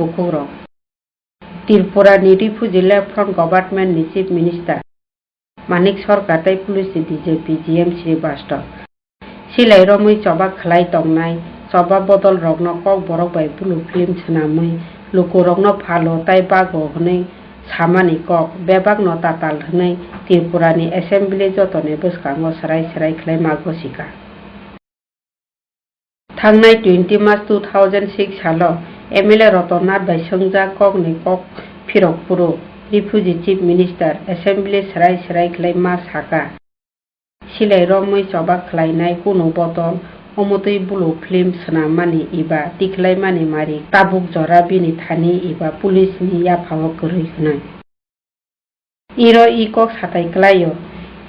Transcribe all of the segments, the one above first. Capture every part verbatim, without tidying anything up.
bukhukrok. Tripura ni Refugee Left Front Government ni Chief Minister Manik Sarkar tei police ni D G P G M Srivastava silai romwi choba khlai tongnai choba bodol rokno kokborok bai blue film swnamwi lukurokno phalo tei bago hwnwi samani kok bebakno tatal hwnwi Tripura ni Assembly jotoni bwskango swrai swrai khlai ma gosika. Thangnai twenty March two thousand six salo M L A Roton Nath bai swngjak kokni kok phirok phuru Refugee Chief Minister Assembly swrai swrai khlai ma saka, silai romwi choba khlainai kunu bodol omotwi blue film swnammani eba tikhlaimani mari tabuk jora bini thani eba police ni yaphao kwrwi hwnwi. Iro i kok satai kwlaio,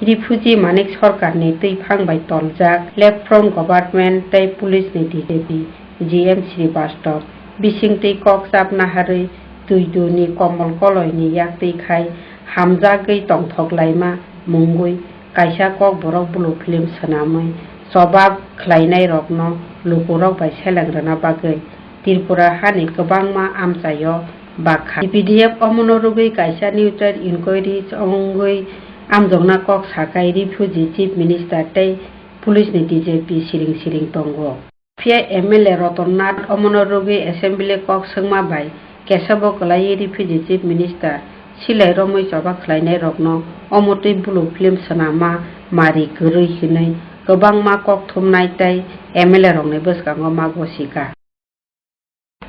refugee Manik Sarkar ni twiphang bai toljak Left Front Government tei police ni D G P G M Srivastava bisingtwi kok chap naharwi twi duni komol koloi ni yaktwi khai hamjagwi tongthok laima mungwi kaisa kokborok blue film swnamwi chobab khlainai rokno lukurok bai seleng rwna bagwi Tripura hani kwbangma amchaio bakha. T P D F omono rwgwi kaisa neutral inquiry wngwi amjokna kok sakai refugee chief minister tei police ni D G P siring siring tongo. Phiya M L A Roton Nath omono rwgwi assembly kok swngma bai kesabo kwlaiwi refugee chief minister silai romwi choba khlainai rokno omotwi blue film swnama mari kwrwi hinwi kwbangma kok thumnai tei M L A rokni bwskango ma gosika.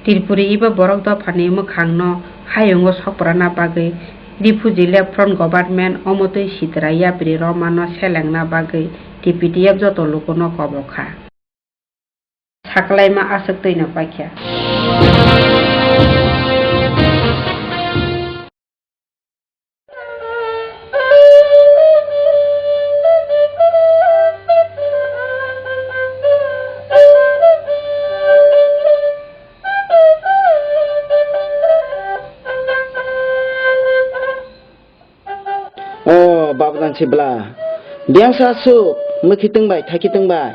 Tripuri iba borok dophani mwkhangno hayungo sokprana bagwi refugee left front government omotwi sitra yapri romano selengna bagwi T P D F joto lukuno kobokha. Saklaima aswk twino paikha. O babujan si bla. Biyangsa aswk, mwkhitwng bai, thakhitwng bai.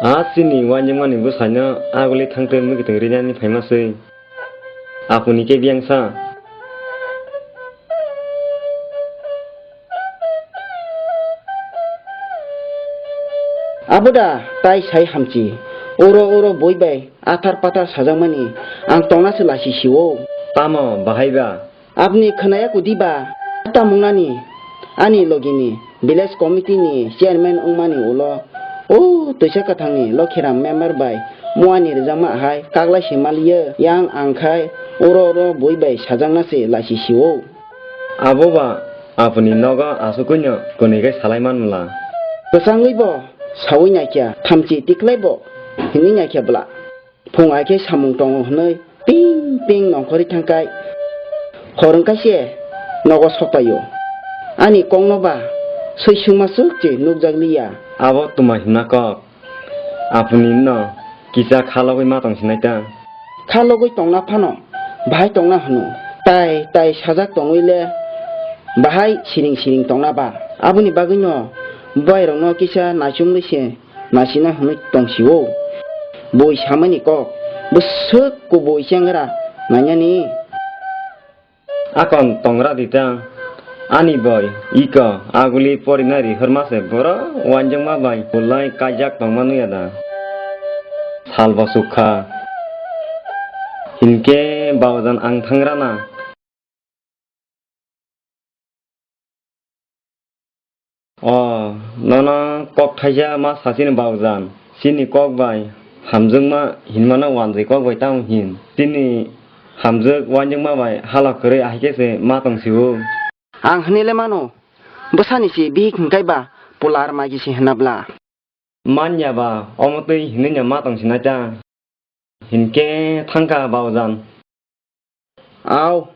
A chini uanjwkmani bwsaino aguli thangtwi mwkhitwng rinani phaima se. Apuni khe biyangsa. Abo da tai sai hamchi. Oro oro boi bai athar pathar sajakmani ang tongna se lasi sio. Tamo bahai ba? Aboni khwnaya kudi ba? Tamung nani, ani logini village committee ni chairman wngmani ulo, o twisa kwthangni Lokhiram member bai muani rwjakma hai kaglai se maliya yang ang khai oro oro bui bai sajakna se lasi sio. Abo ba apuni nogo asugwino kwnwi khe salai manmwla. Kwchangwi bo sawi naikha, thamchi tiklai bo hinwi naikha bwla. Phung hai khe samung tongo hwnwi ping ping nongkhorwi thangkhai. Hor wngkha se nogo sokpaio. Ani kokno ba swi sungma swk se nukjak liya. Abo twma himna kok. Apuni no kisa kha logwi ma tong sinai ta. Kha logwi tongna phano bahai tongna hwno. Tai tai sajak tongwi le bahai siring siring tongna ba. Aboni bagwi no boy rokno kisa naichomwi se nasina hwnwi tong sio. Bui samani kok, bwswk kubui chengra nainani. Akon tongra dita, ani boi, iko, aguli porina rihorma se borok uanjwkma bai bulai kaijak tongma nuya da. Salbo sukha. Hinkhe baojan ang thangrana. O, nono kok thaisa ma sachini baojan. Chini kok bai hamjwkma hinmano wanjwi kok bai tamo hin. Chini hamjwk uanjwkma bai hala kwrwi ahai khe se ma tong sio. Ang hwnwi le mano, bwsani se bihik hwnkhe ba pular magi se hwnna bla. Manya ba, omo twi hinwi no ma tong sinai ta. Hinkhe thangkha baojan. Au.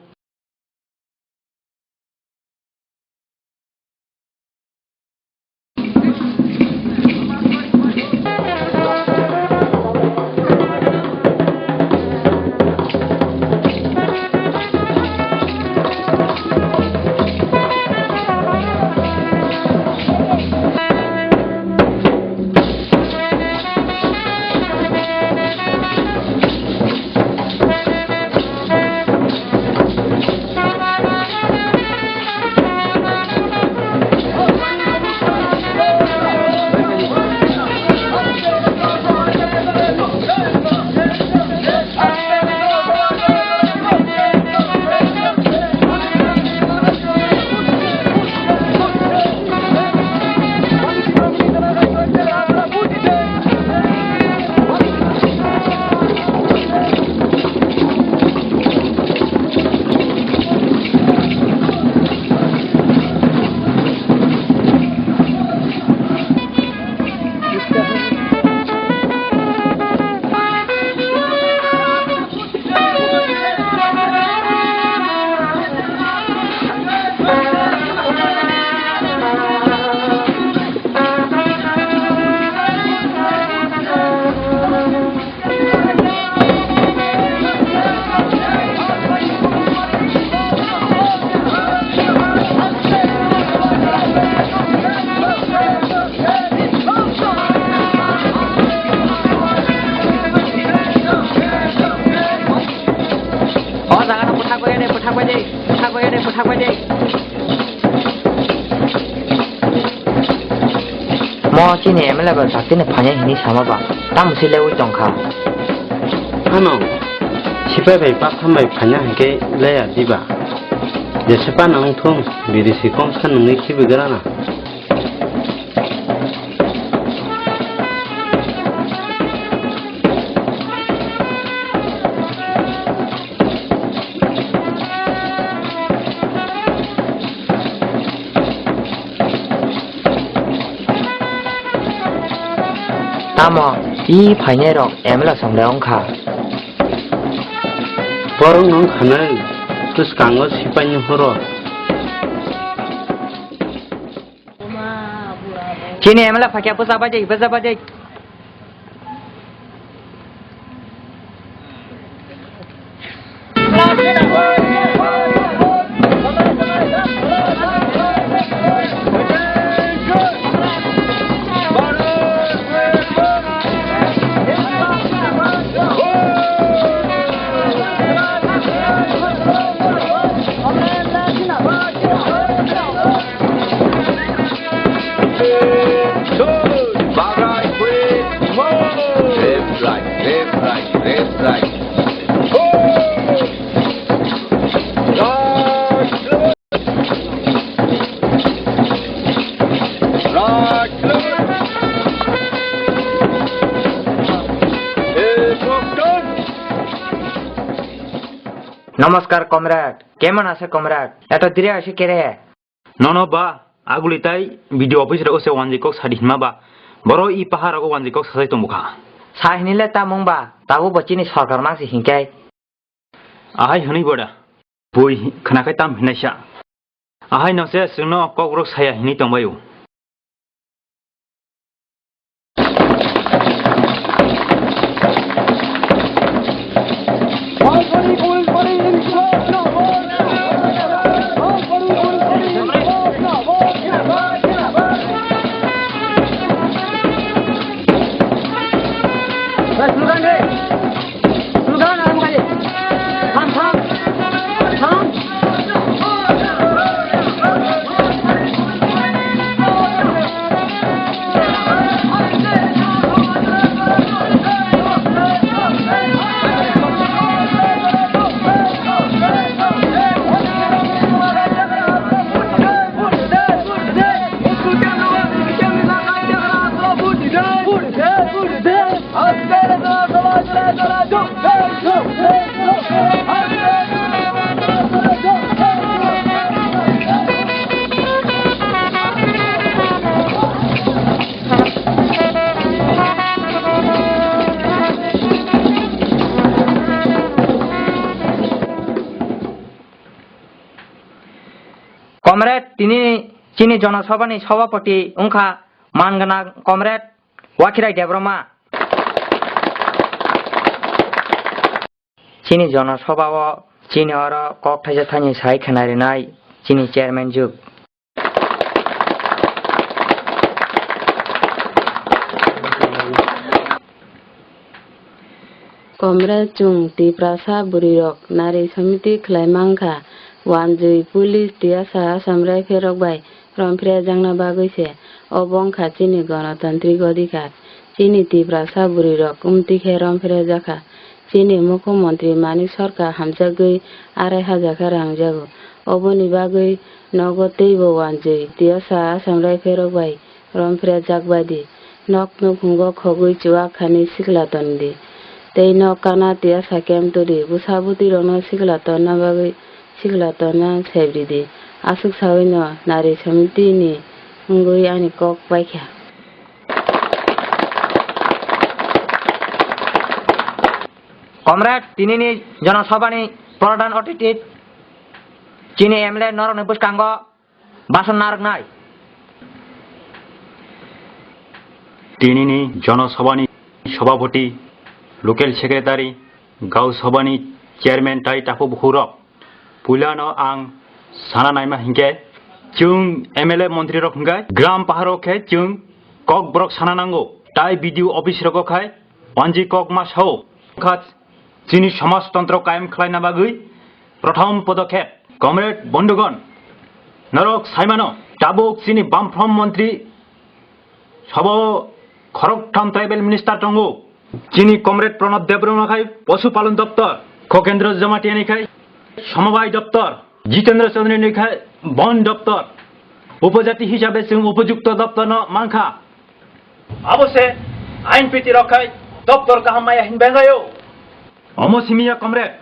Bwkhak bai de, bwkhak bai de, bwkhak bai de, bwkhak bai de. Mo chini M L A ba saktini phanya hini sama ba, tamo si lewi tongkha. Ano, sipai bai patham bai phanya hingke leya diba. Jese pa nang thung, bidesi kongsa nungwi khibi grana. Tamo, i phainai rok M L A song de wngkha. Borok no wngkha nai, bwskango sipai ni horo. Chini M L A phakya bwsa bajai, bwsa bajai. Left, right, left, right, left, right. Right, left. Namaskar, comrade. Kemon ache, comrade? Eto diri ache kere? Nono ba, aguli tai B D O office rogo se wanjwi kok sadi hinma ba, boro i pahar rogo wanjwi kok sasai tongbo kha. Sa hinile tamung ba, tabuk bo chini sorkar mangsi hinkai. Ahai hwnwi boda, bui khnakhai tam hinai sa. Ahai no se chwngno kokrok saya hinwi tongbaio. Comrade, tini chini Jonosabhani Sabhapati wngkha man gwnang Comrade Wakhirai Debbarma. Chini Jonosabha o chini oro kok thaisa thaini sai khwna rinai chini chairman juk. Comrade, chwng Tiprasa bwrwirok nari samiti khlai mankha, wanjwi police, tiyasa Assam Rifle rok bai romphre jakna bagwi se. Obo wngkha chini gonotantrik odhikar. Chini Tiprasa bwrwirok umtwi khe romphre jakha. Chini Mukhyamantri Manik Sarkar hamjagwi arai hajar khe rang jago. Oboni bagwi nogo teibo wanjwi tiyasa Assam Rifle rok bai romphre jak bai di. Nok nukhungo khogwi chuak khani sikla ton di. Tei nok kana tiyasa kem to di. Bwsa bwtwi rokno sikla tonna bagwi sikla tonna sep ridi. Aswk saui no nari samiti ni wngwi ani kok paikha. Comrade, tinini Jonosabhani pradhan otiti chini M L A norokni bwskango bason narwknai. Tinini Jonosabhani Sabhapati, Local Secretary, Gau Sabhani Chairman tai takhuk bukhuk rok. Puilano ang sana naima hinkhe, chwng M L A montri rok hinkhe gram paharo khe chwng kokborok sana nango. Tai B D O office rogo khai wanjwi kok ma sao. Kha chini somajtontro kayam khlaina bagwi Prothom podokhep, comrade bondhugon, norok saimano, tabuk chini Bamfront montri sobo khoroktham tribal minister tongo. Chini comrade Pranab Debbarma khai Poshupalon doptor, Khokendra Jamatia ni khai Somobai doptor, Jitendra Chaudhary ni khai Bon doptor, upojati hisabe chwng upojukto doptor no mankha. Abo se ain piti rok khai doptor kaham maya hin bengayo. Omo simiya comrade.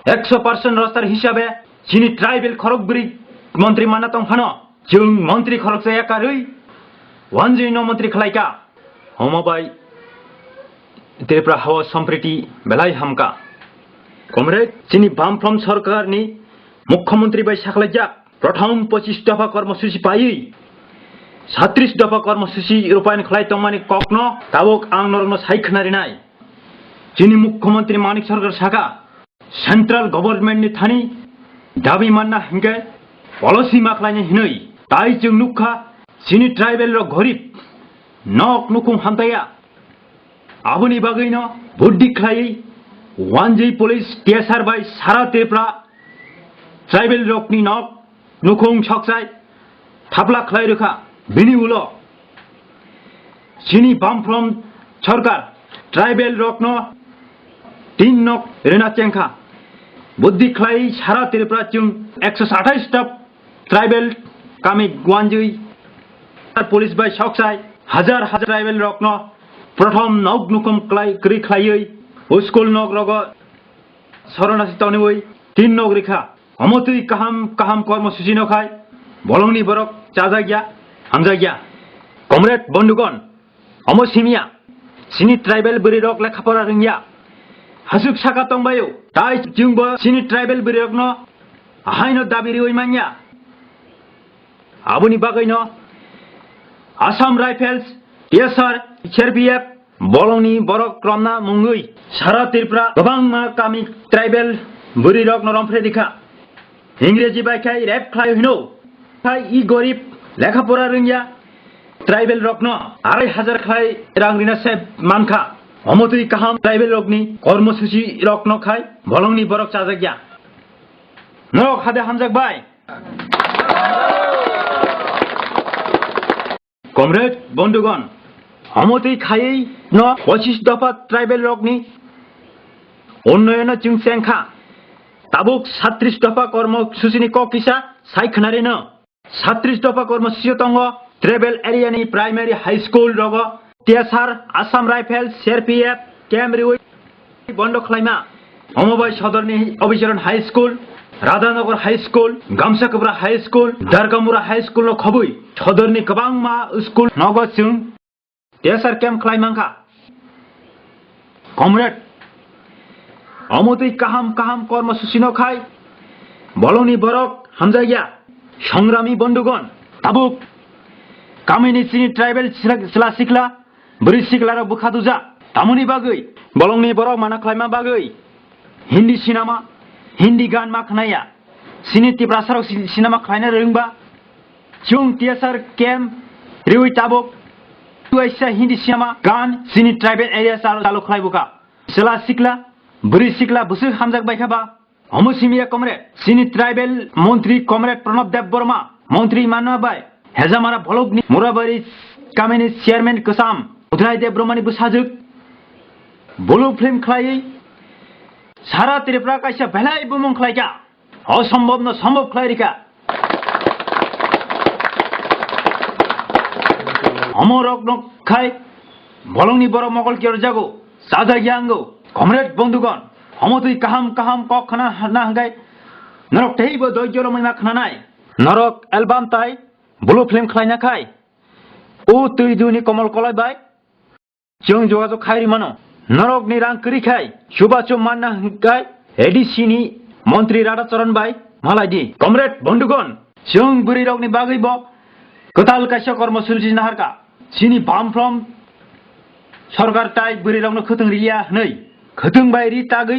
Ekso percent roster hisabe chini tribal khorok bwrwi montri manna tong phano, chwng montri khoroksa yakarwi wanjwi no montri khlaika. Omo bai Tripura hao sompriti belai hamka. Comrade, chini Bamfront sorkar ni mukhyamantri bai sakhlaijak prothom pochis dopha kormosuchi paiwi satris dopha kormosuchi rupayan khlai tongmani kokno tabuk ang norokno sai khna rinai. Chini mukhyamantri Manik Sarkar saka, central government ni thani dabi manna hinkhe policy ma khlaina hinwi. Tai chwng nukha, chini tribal rok gorib, nok nukhung hamtaya. Aboni bagwino buddi khlaiwi wanjwi police T S R bai sara Tripura tribal rokni nok nukhung soksai thapla khlai rwkha. Bini ulo chini Bamfront sorkar tribal rokno tin nok rwna chengkha. Buddi khlai sara Tripura chwng ekso athais ta tribal kami gwanjwi police bai soksai hajar hajar tribal rokno prothom nok nukhung khlai kwrwi khlaiwi school nok rogo soronasi toniwi tin nok rikha. Omo twi kaham kaham kormosuchi no khai bolongni borok chajakya, hamjakya. Comrade bondhugon, omo simiya chini tribal bwrwi rok lekha pora rwngya. Hasuk saka tongbaio, tai chwngbo chini tribal bwrwi rokno ahaino dabi riwi manya. Aboni bagwino Assam Rifles, T S R, C R P F, bolongni borok romna mungwi sara Tripura kwbangma kami tribal bwrwi rokno romphre rikha. Ingreji bai khai rape khlai hino. Khai i gorib lekha pora rwngya tribal rokno arai hajar khlai rang rina se mankha. Omo twi kaham tribal rokni kormosuchi rokno khai bolongni borok chajakya. Norok hade hamjak bai. Comrade bondhugon, omo twi khaiwi no pochis dopha tribal rokni unnoyono chwng chengkha. Tabuk satris dopha kormosuchini kok kisa sai khwnarino. Satris dopha kormosuchio tongo tribal area ni primary high school rogo T S R, Assam Rifles, C R P F, camp riwi bondo khlaima. Omo bai sodorni Abhicharan High School, Radhanagar High School, Gamsakapra High School, Dargamura High School no khobwi sodorni kwbangma school nogo chwng T S R camp khlai mankha. Comrade, omo twi kaham kaham kormosuchino khai bolongni borok hamjakya. Songrami bondhugon, tabuk kamini chini tribal chwla sikla, bwrwi siklarok bwkha dujak. Tamoni bagwi bolongni borok mana khlaima bagwi Hindi sinama, Hindi gan ma khnaya. Chini Tiprasarok si-, sinama khlaina rwngba. Chwng T S R camp riwi tabuk waisa Hindi sinama gan chini tribal area chalo, chalo khlai bukha. Chwla sikla, bwrwi sikla bwswk hamjak baikha ba. Omo simiya comrade, chini tribal montri comrade Pranab Debbarma, montri manma bai, Hejamara bolokni Murabari kamini chairman kwcham Udray Debbarmani bwsajwk blue film khlaiwi sara Tripura kaisa belai bumung khlaikha. Osombobno sombob khlai rikha. Omo rokno khai bolongni borok mokol kiyorjago, chajakya wngo. Comrade bondhugon, omo twi kaham kaham kok khna na hwnkhe norok teibo doijoro mwnma khnanai. Norok album tai blue film khlaina khai o twi duni komol kolai bai chwng jogajog khai ri mano. Norokni rang kwrwi khai chubachu manna hwnkhe A D C ni montri Radhacharan bai malai di. Comrade bondhugon, chwng bwrwi rokni bagwi bo kwtal kaisa kormosuchi naharkha. Chini Bamfront sorkar tai bwrwi rokno khwtwng riya hwnwi khwtwng bai ri tagwi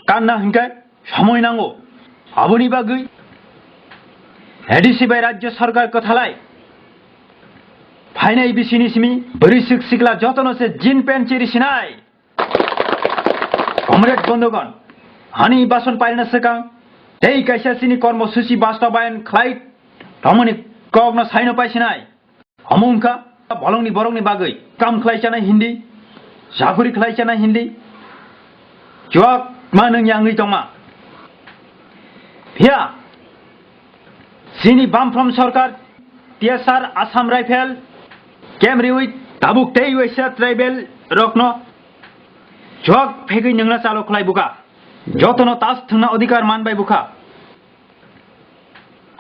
kanna hwnkhe somoi nango. Aboni bagwi A D C bai rajyo sarkar kwthalai phainai bisini simi bwrwi swk sikla jotono se jean pant chiri sinai. Comrade bondhugon, Ani bason pailna swkang tei kaisa chini kormosuchi bastabayan khlai tongmani kokno saino paisinai. Omo wngkha bolongni borokni bagwi kam khlai chanai hindi, chakuri khlai chanai hindi, chuak ma nung yangwi tongma. Phiya chini Bamfront Sarkar, T S R, Assam Rifle, Camp riwi tabuk tei waisa tribal rokno chuak phegwi nungna chalo khlai bukha. Jotono tas thwngna odhikar man bai bukha.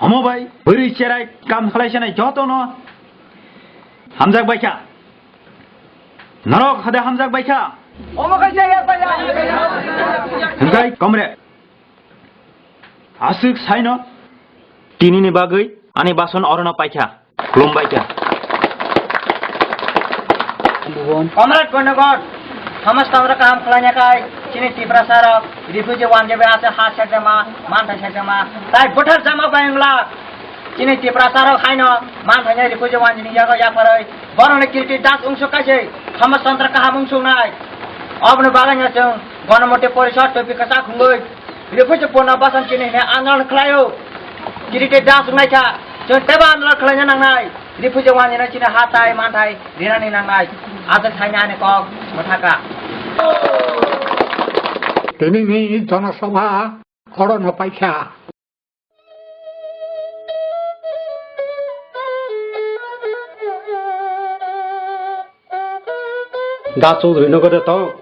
Omo bai bwrwi cherai kam khlai sanai jotono hamjak baikha. Norok hade hamjak baikha. Omo kaisa yak bai ya. Hwnkhe comrade, aswk saino tinini bagwi ani bason orono paikha. Khulumbai kha. Comrade Bonogor, samaj tangro kaham khlaina kai, chini Tiprasa rok, refugee wanjebe ase ha sekjama, manthai sekjama, tai buthar jama bai wngla. Chini Tiprasa rok haino, manthai nai refugee wanjini yago yaparoi, boroni kirti das ungsuk kaise, samaj tangro kaham ungsuk nai. Oboni bagwi no chwng, Gonomoti Porishad topi kwchak khungwi, Refugee Purna Basan chini hwnwi andolon khlaio. Kirite das wngnaikha. Chwng teibo andolon khlaina nangnai. Refugee wanjina chini ha tai manthai rinani nangnai. Aswk saina ani kok mwthaka. Tini ni Jana Sabha oro no paikha. Da Chaudhuri nogo de tong?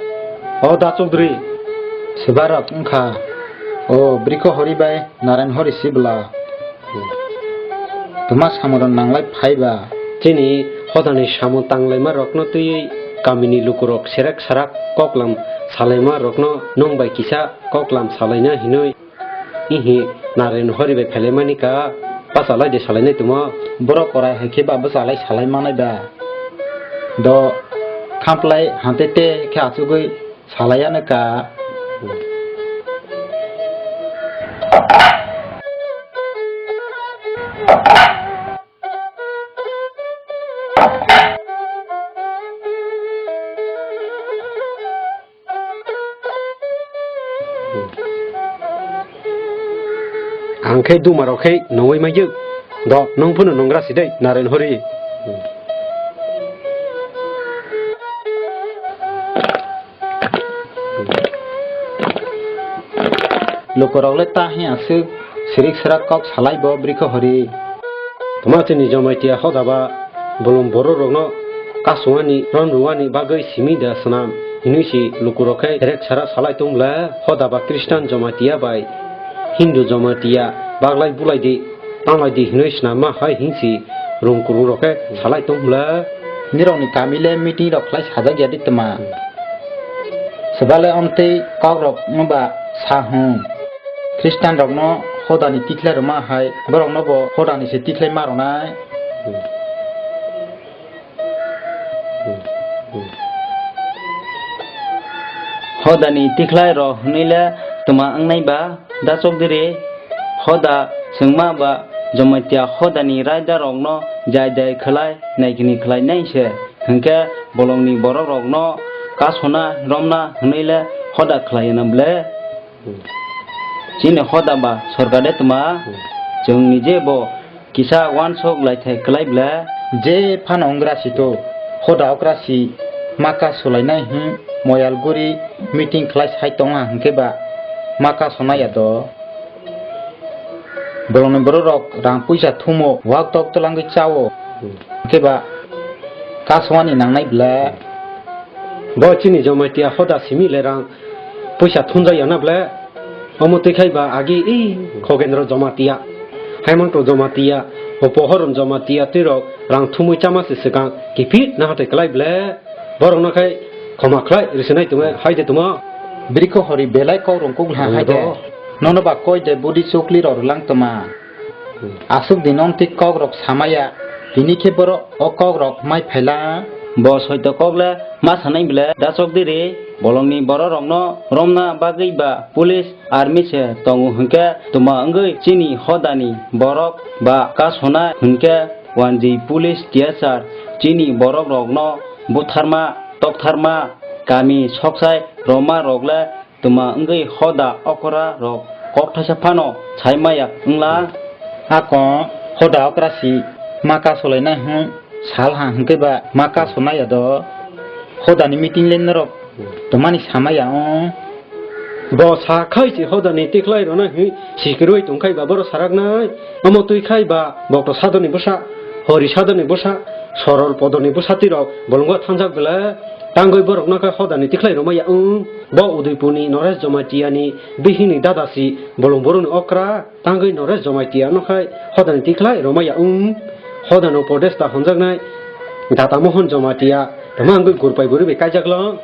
O Da Chaudhuri. Swbarok wngkha. O Brikho Hori bai Narayan Hori sibla. Twma samung rok nanglai phaiba. Chini hodani samung tanglaima rokno twiwi kamini lukurok serek sarak koklam salaima rokno nwng bai kisa koklam salaina hinwi. Ihi, Narayan Hori bai phailaimani ka, bachalai de salainai tongmo. Borok korai hai khe ba bachalai salai manai ba. Do khamplai hante te khe achugwi salai ano ka. Ang khe duma rok khe nungwi maiyo. Do, nwng phano nungra si dei, Narayan Hori. Lukurok le ta hiya aswk sirik serak kok salai bo Brikho Hori. Tama chini Jamatia hoda ba bolong borok rokno kasungani ron rwani bagwi simi da swnam hinwi si lukurok khe rek sara salai tong bla hoda ba Khristan Jamatia bai Hindu Jamatia baglai bulai di. Tanglai di hinwi swnamma hai hinsi rung kurung rok khe salai tong bla. Nirokni kami le meeting rok khlai sajak ya di tma. Swbale omtwi kok rok no ba sa hwn. Khristan rok no hodani tikhlai rwma hai borok no bo hodani se tikhlai ma rwnai. Hodani tikhlai rw hwnwi le twma wngnai ba da chokdiri? Hoda chwngma ba Jamatia hodani raida rokno jai jai khlai naikini khlai nai se, hwnkhe bolongni borok rokno kasona romna hwnwi le hoda khlai na ble? Chini hoda ba sorkar de tma, chwng nije bo kisa wansok laithai kwlai ble. Je phano wngra si to, hoda okra si maka sulainai hwn Moyalguri meeting khlai sai tongha hwnkhe ba maka sonai ya do. Bolongni borok rok rang puisa thumo, wak tok twlangwi chao. Hwnkhe ba kaswani nangnai ble. Bo chini Jamatia hoda simi le rang puisa thumjak ya na ble. Omo twi khai ba agi i Khogendro Jamatia, Haimanto Jamatia, Upohorom Jamatia twi rok rang thumwi chama se swkang kiphir na hatai kwlai ble. Borok no khai khoma khlai rwswnai tongwi hai de tongma. Brikho Hori belai kok rong kuk ha hai de. Nono ba koi de budi chukli rok rwlang tongma. Aswk din omtwi kok rok samaya, tini khe borok o kok rok mai phaila. Bo soito kok le ma sanai ble da chokdiri, bolongni borok rokno romna bagwi ba police army se tongo hwnkhe tuma wngwi chini hodani borok ba kasona hwnkhe wanjwi police T S R chini borok rokno butharma toktarma kami soksai roma rok le Tuma wngwi hoda okra rok kokthaisa phano sai maya wngla. Ako hoda okra si ma kasolainai hwn sal ha hwnkhe ba ma kasonai ya do. Hodani meeting le norok tomani samaya o. Bo sa khai si hodani tikhlai rona hwi sikirwi tongkhai ba boro saraknai. Omo twi khai ba bokto sadoni bwsa, hori sadoni bwsa, sorol podoni bwsa tirok bolongo thangjak bele. Tangwi borok no khe hodani tikhlai romaya wng. Bo Udaipurni Noresh Jamatia ni bihini dada si bolong boroni okra. Tangwi Noresh Jamatia no khai hodani tikhlai romaya wng. Hodano podesta honjaknai Data Mohon Jamatia tama wngwi gurpai bwrwi bai kaijaklo.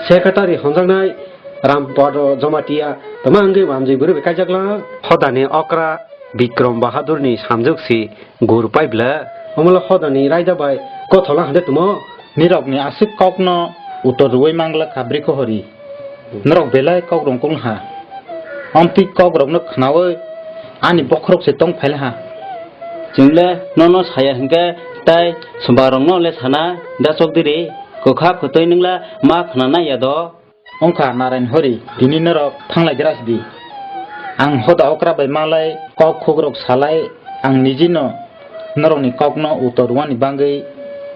Secretary honjaknai Rampado Jamatia tama wngwi wamjwi bwrwi bai kaijaklo. Hodani okra Bikram Bahadurni samjwk si gurpai bwle. Omolo hodani raida bai kothola hande tumo. Nirokni aswk kokno utor rwui mangla kabri kohori. Norok belai kok rwngkul ha. Amtwi kok rokno khnaui ani bokhorok se tong phaila ha. Chwngle nono saya hwnkhe tai swbarokno le sana da chokdiri kwkha kwtwi nwngla ma khnana ya do. Wngkha Narayan Hori, tini norok thanglai gra sidi. Ang hoda okra bai malai kok khukrok salai ang nijino norokni kokno utor rwani bagwi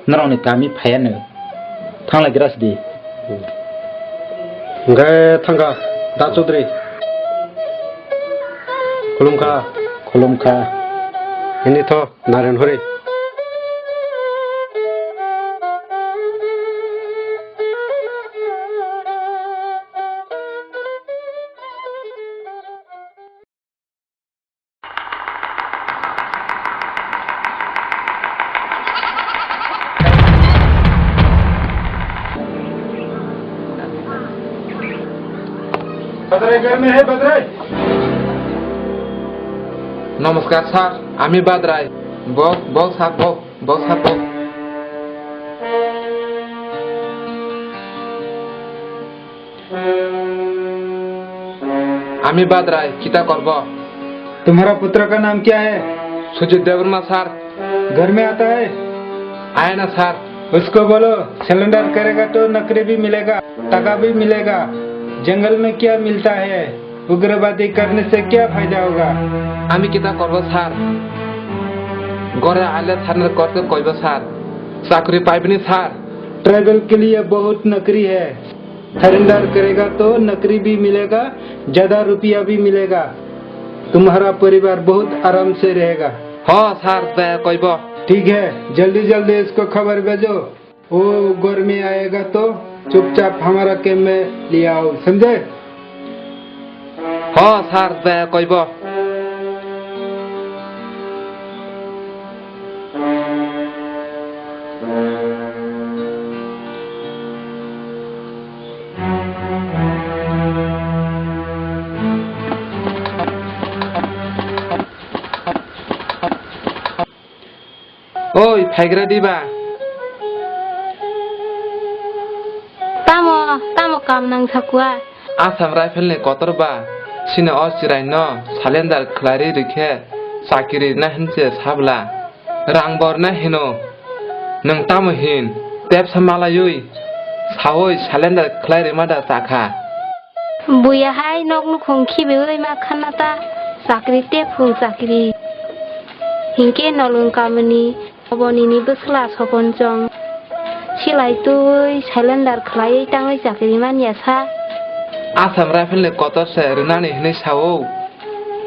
norokni kami phaiyanw. Thanglai gra sidi. Hwnkhe thangkha Da Chaudhary. Khulumkha. Khulumkha. Hini tho Narayan Hori. Badrai घर में है, बदराई। নমস্কার স্যার, আমি বাদরাই। বল, বল স্যার, বল, বল স্যার, বল। আমি বাদরাই, কিতা করব? तुम्हारा पुत्र का नाम क्या है? সুজিত দেববর্মা স্যার। घर में आता है? आया ना স্যার। उसको बोलो, सरेंडर करेगा तो नौकरी भी मिलेगा, टका भी मिलेगा। जंगल में क्या मिलता है? उग्रवादी करने से क्या फायदा होगा? আমি কিতা করব স্যার? ঘরে আইলে সারেন্ডার করতে কইব স্যার। চাকরি পাইবনি স্যার? ट्राइबल के लिए बहुत नौकरी है। सरेंडर करेगा तो नौकरी भी मिलेगा, ज्यादा रुपया भी मिलेगा। तुम्हारा परिवार बहुत आराम से रहेगा। হ স্যার, দে কইব। ठीक है, जल्दी जल्दी इसको खबर भेजो। वो घर में आएगा तो चुपचाप हमारा कैंप में ले आओ, समझे? হ স্যার, দে কইব। Oi, phaigra diba? Tamo, tamo kam nang sakua? Assam Rifle ni kotor ba, sini o chwrai no surrender khlai ri rikhe chakiri na hinse sabla. Rang bor na hino, nwng tamo hin, tepsa malaiwi, sawi surrender khlai rima da chakha. Buya hai nok nukhung khibiwi ma khanna ta, chakri te phung chakri. Hinkhe nolung kamini obonini bwsla sopon chong. Silai twiwi surrender khlaiwi tangwi chakri manya sa. Assam Rifle ni kotor se rwnani hinwi sao.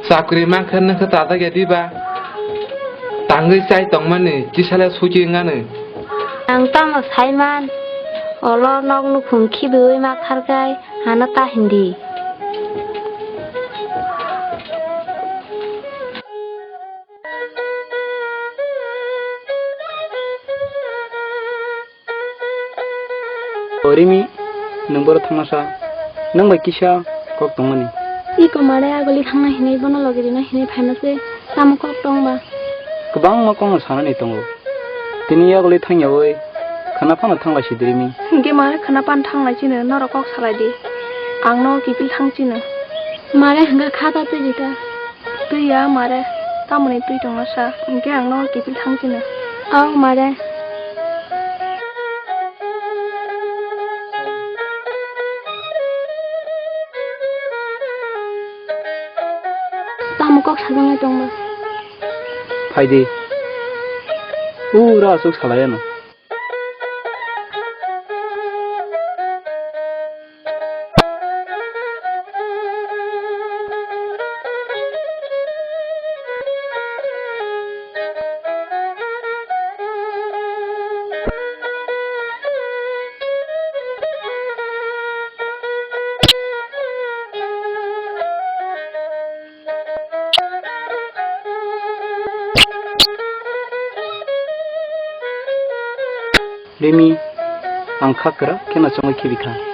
Chakri mankhe nwkhe tajak ya diba? Tangwi chai tongmani kisale suki wngani. Ang tamo saiman, olo nok nukhung khibiwi ma kharkai, ano ta hindi. O Rimi, nwng boro thangna sa, nwng bai kisa kok tongmani. Iko mare agoli thangna hinwi bono logi rina hinwi phaima se tamo kok tong ba? Kwbangma kokno sanani tongo. Tini yagoli thangyawi khana phano thanglai sidi Rimi. Hinkhe mare khana phano thanglai chini norok kok salai di. Ang no kiphil thang chini. Mare hwnkha kha ta twi di ta. Twi ya mare, tamoni twi tongna sa, hinkhe ang no kiphil thang chini. O mare. Omo kok sajaknai tongma. Phaidi. Ura aswk salai ano. Rimi, ang kha kwrak kheno chongwi khibi kha.